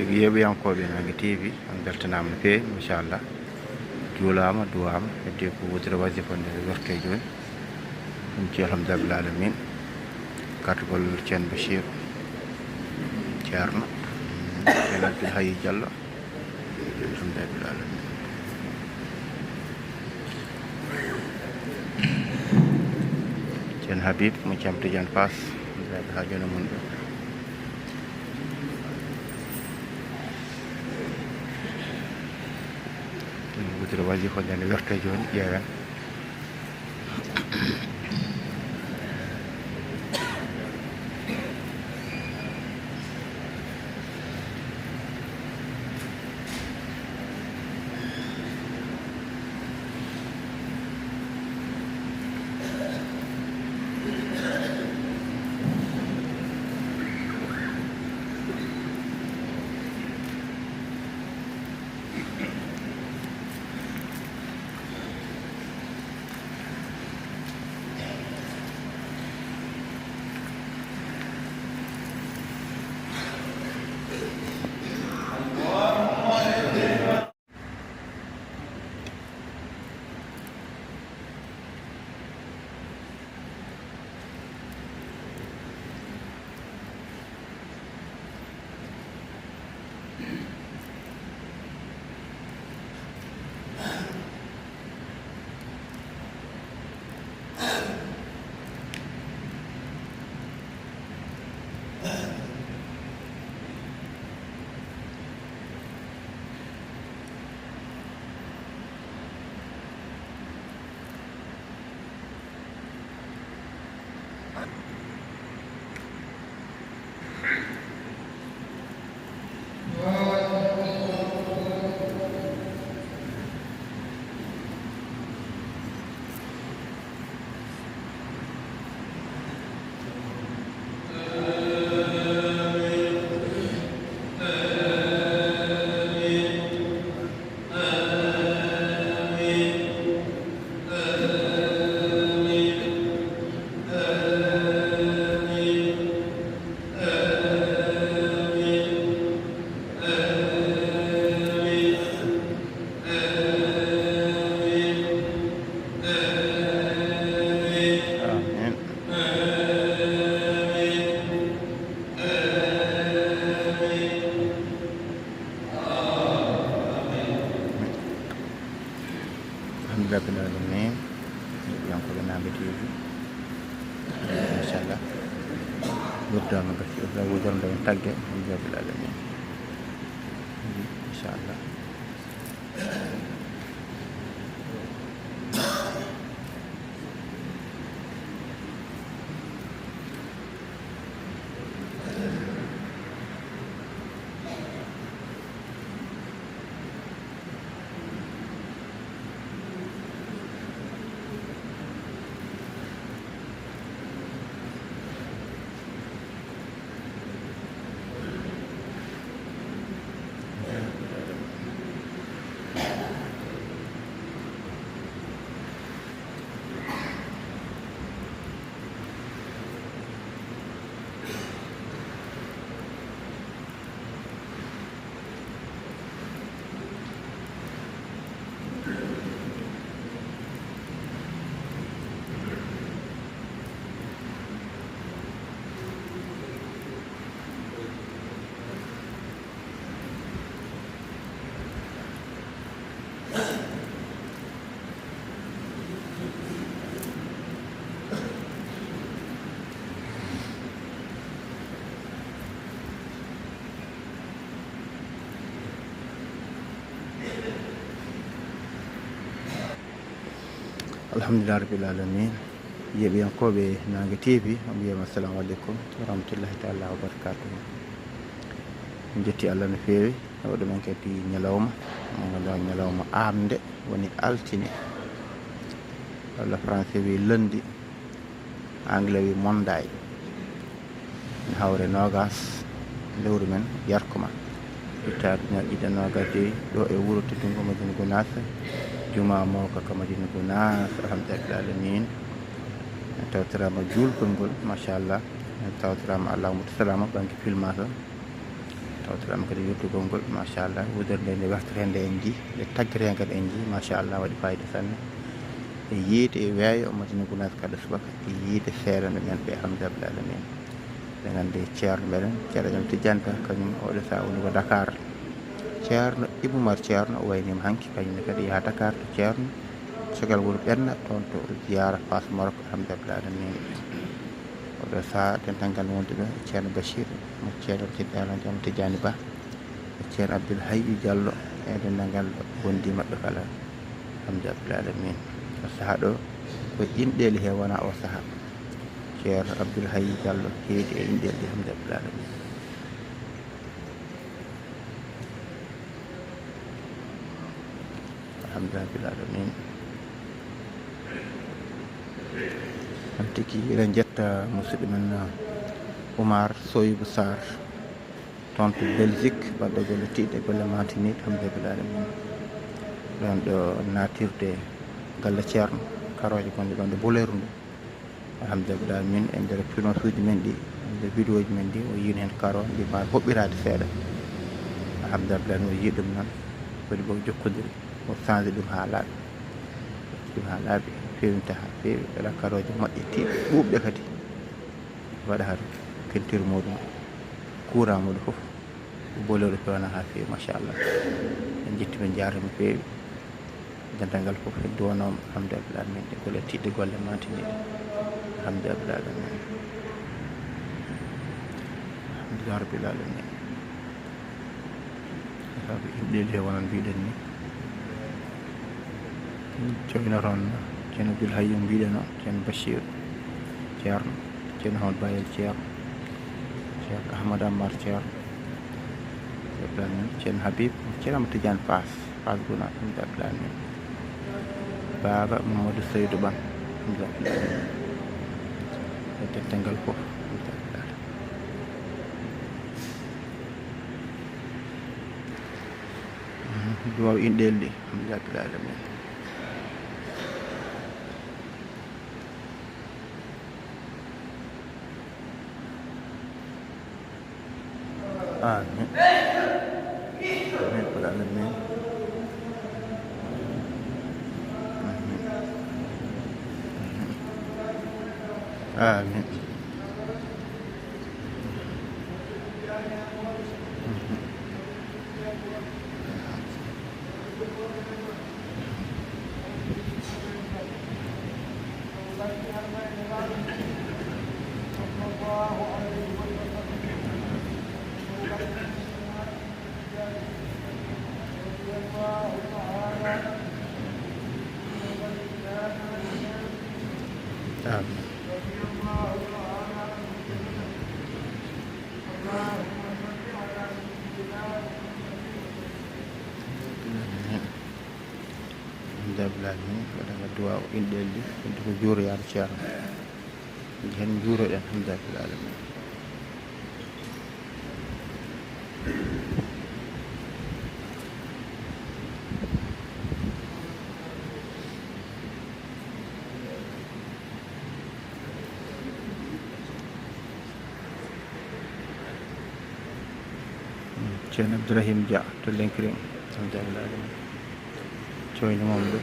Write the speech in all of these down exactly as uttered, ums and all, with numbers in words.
Yeeɓiyankooɓe Naange T V, on mbeltanaama no feewi, machallah. Juulaama, duwaama, heddi ko wudere wasifa nde wertee jooni. Ɗum ci alhamdulillahi rabbil alamin. Kartugol Ceerno Bachir, Ceerno, Ceerno Abdoul Hayy Diallo. Alhamdulillahi rabbil alamin. Ceerno Habib mo Ceerno Tidiane Fass, haa jooni mum ɗo. Ɗum wudere wasifa nde ne wertee jooni, ƴeewen. Amin. Alhamdulillahi rabbil alamin. Yeeɓiyankooɓe Naange T V, machallah. Wirdaama gasi, o wujorde en tagge. Alhamdulillahi rabbil alamin. Machallah. Alhamdulillahi rabbil alamin. Yeeɓiyankooɓe Naange T V, on mbiyama assalamu aleykum wa rahmatullahi taala wa barakatuhu. En jetti Allah no feewi, o waɗi men kadi ñalawma, mo ngannduɗaa ñalawma aamnde, woni altine. Walla français wi lundi, anglais wi Monday. Ene hawre noogas lewru men yarkuma. Ittaade ñalɗi ɗiɗi e noogas joy ɗo e wuro teddungo Madina Gunaas, Jumaa Mooka ka Madina Gunaas, alhamdulillahi rabbil alamin. En tawtoraama juulgol ngol, machallah. En tawtoraama Allahu Mutasalaama, bannge filmaagal. Wasalaam kadi yettugol ngol, machallah, wudere nde, nde wertete nde en njii, nde taggete kadi en njii, machallah, waɗi fayida sanne. E yiide e weeyo Madina Gunaas kala subaka, e yiide seeɗa men ɓe, alhamdulillahi rabbil alamin. Eɗen nganndi Ceerno meɗen, Ceerno Jam Tijjanta, kañum oɗo saha woni ko Dakar. Ceerno Ibou Mar Ceerno o waynima hanki, kañum ne kadi yaha Dakar to Ceerno Caggal Wuro Ɓenna, toon to ziyara Fass Maroc, alhamdulillahi rabbil alamin. Oɗo saha dental ngal wonduɓe, Ceerno Bachir, mo Ceerno Tijjani, Jam Tijjani Ba, e Ceerno Abdoul Hayyu Diallo, e denndaangal wondiiɓe maɓɓe kala, alhamdulillahi rabbil alamin. O saha ɗo ko inɗeeli he wona o saha. Ceerno Abdoul Hayyu Diallo heedi e inɗeeli, alhamdulillahi rabbil alamin. Alhamdulillahi rabbil alamin. On tigi eɗen njetta musidɗo men, Oumar Soyibou Sarr, toon to Belgique, baɗɗo golle tiiɗɗe, golle mantiniiɗe, alhamdulillahi rabbil alamin. Ɗoon ɗo naatirde galle Ceerno, karooje gonɗe ɗoon ɗo Boleru ndu. Alhamdulillahi min e nder pinosuuji men ɗi, e nder vidéoji men ɗi, o yiino heen karo ndi mbaawi hoɓɓiraade seeɗa. Alhamdulillahi o yii ɗum noon, foti boog jokkondiri, o change ɗum haa laaɓi. Ɗum haa laaɓi, feewinta haa feewi, waɗa karooje moƴƴe, tiiɗɗe, ɓuuɓɗe kadi. Waɗa heen peinture muuɗum, courant muuɗum fof. Boleru feewna haa feewi, machallah. En njetti, men njaarniima no feewi. Dental ngal fof heddi wonoo, alhamdulillahi rabbil alamin, e golle tiiɗɗe, golle mantiniiɗe, alhamdulillahi rabbil alamin. Alhamdulillahi rabbil alamin. Sabu inɗeeli he wonano mbiɗen ni. Joynoton Ceerno Abdoul Hayyu mbiɗen o, Ceerno Bachir Ceerno, Ceerno Ahmad Bayel Ceerno, Ceerno Ahmad Ammar Ceerno, Ceerno Habib, Ceerno Ahmad Tidiane Fass, Fass Guna, alhamdulillahi rabbil alamin. Baaba Mamadou Seydou Ban, alhamdulillahi rabbil alamin. E dental ngal fof, alhamdulillahi rabbil alamin. Duwaaw inɗeeli ɗi, alhamdulillahi rabbil alamin. Amin. Amin, rabbil alamin. Amin. Amin. Amin. Alhamdulillahi, waɗama duwaaw inɗeeli ɗi, ɗum ko juuroyaade Ceerno. Heen njuuroɗen, alhamdulillahi rabbil alamin. Ceerno Abdourahim Dia to Lenkiring, alhamdulillahi rabbil alamin. Coyni mom ɗo.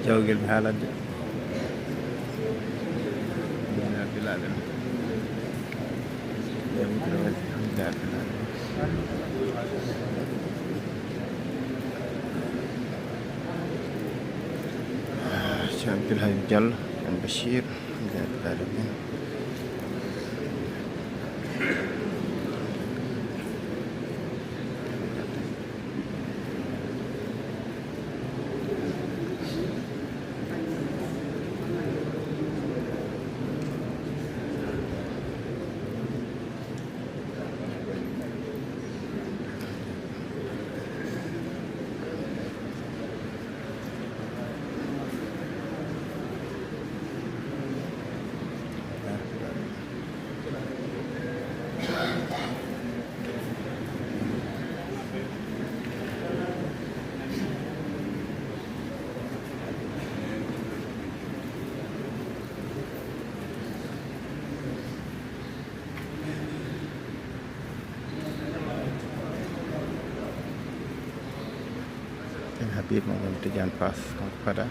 Jawgel mi haalande. Alhamdulillahi rabbil alamin. Ceerno Abdoul Aziz Diallo, Ceerno Bachir, alhamdulillahi rabbil alamin. Biir ma ñoom Tidiane Pass, donc Fada.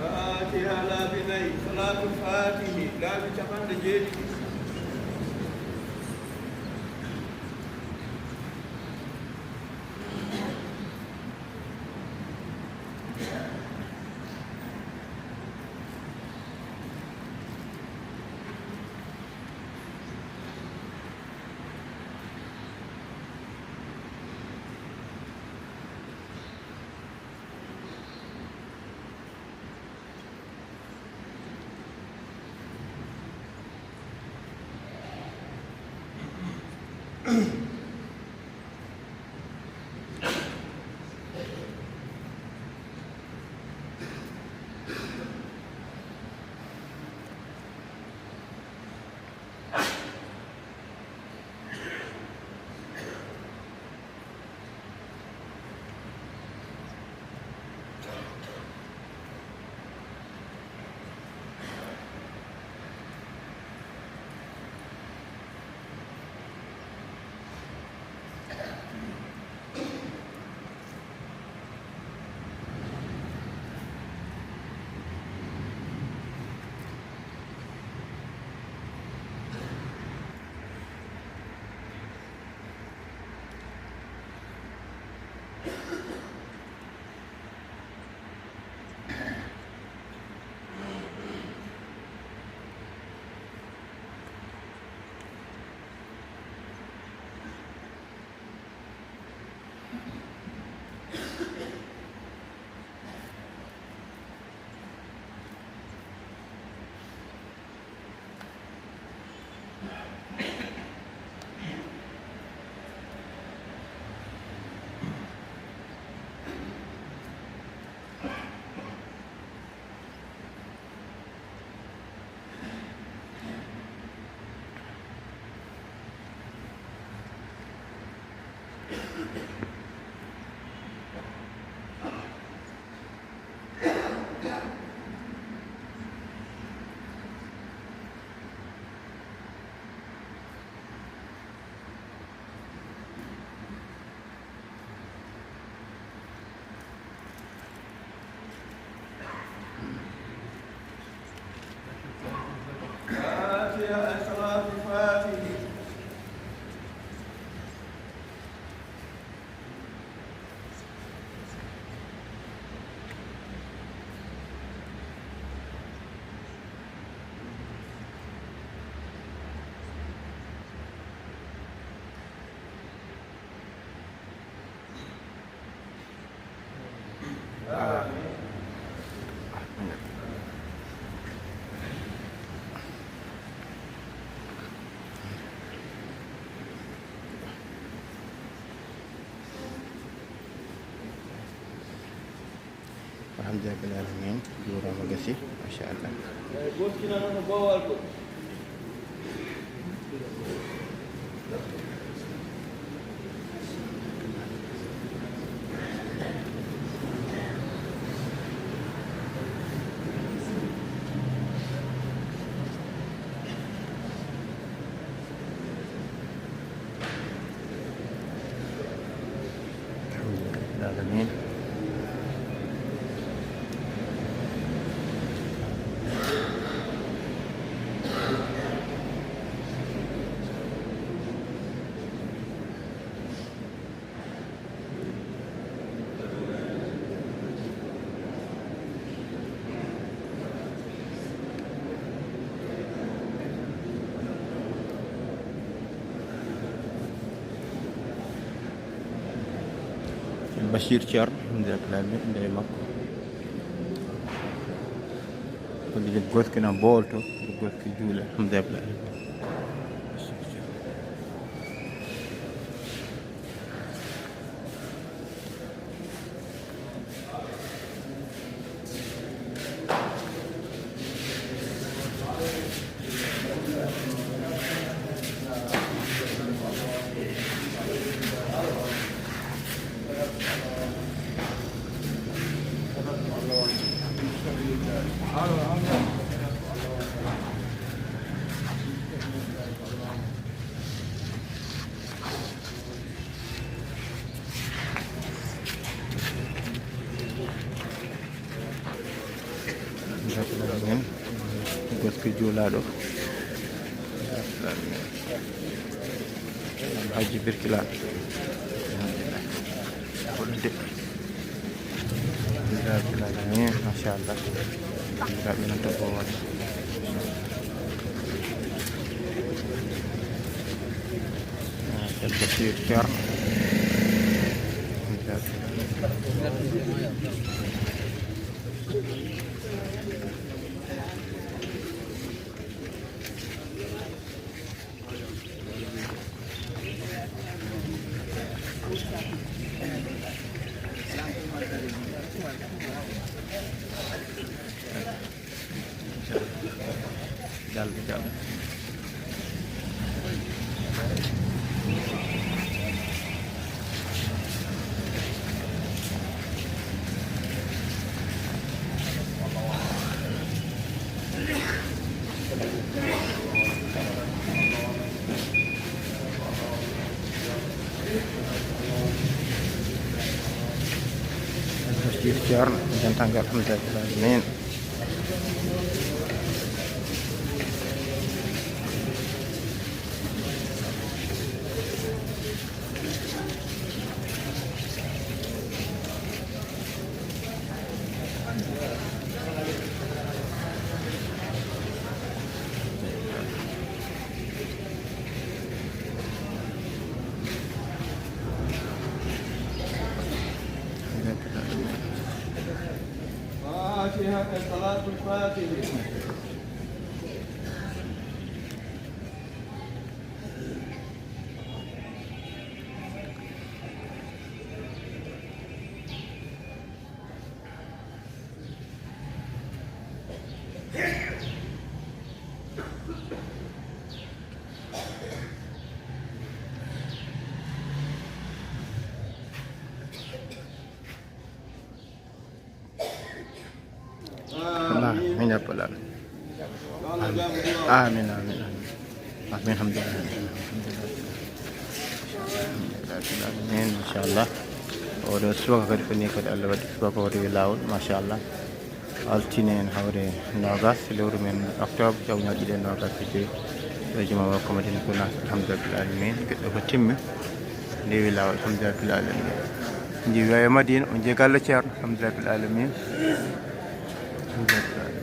Fatiha laabi nayi, Salaatul Fatihi laabi capanɗe jeeɗiɗi. Fatiha, Salaatul Fatihi. Alhamdulillahi rabbil alamin, juuraama gasi, machallah. Alhamdulillahi rabbil alamin. Bachir Thior, alhamdulillah, nde makko. Ko nde goskino boolto, nde goski juule, alhamdulillah. Ko juulaaɗo Hajji Birkila. Ko ɗum de. Birkila ni, machallah. Birkila ɓe nan to ko woni. Ah, Cheikh Bachir Thior. Jal, jal. Ceerno, dental ngal, alhamdulillahi rabbil alamin. فاتحة، صلاة الفاتحة. Amin, ya rabbal alamin. Amin, amin, amin. Amin, alhamdulillah. Amin, machallah. Oɗo subaka kadi ko ni kadi Allah waɗi subaka o rewi lawol, machallah. Altine en hawre noogas, lewru men octobre, jawñaɗo ɗiɗi e noogas e joyi. Ɗo juma makko Madina Gounass, alhamdulillah rabbil alamin. Keɗɗo ko timmi. Rewi lawol, alhamdulillah rabbil alamin. Ndi wiya Madina, o jeeyi galle Ceerno, alhamdulillah rabbil alamin. Alhamdulillah rabbil alamin.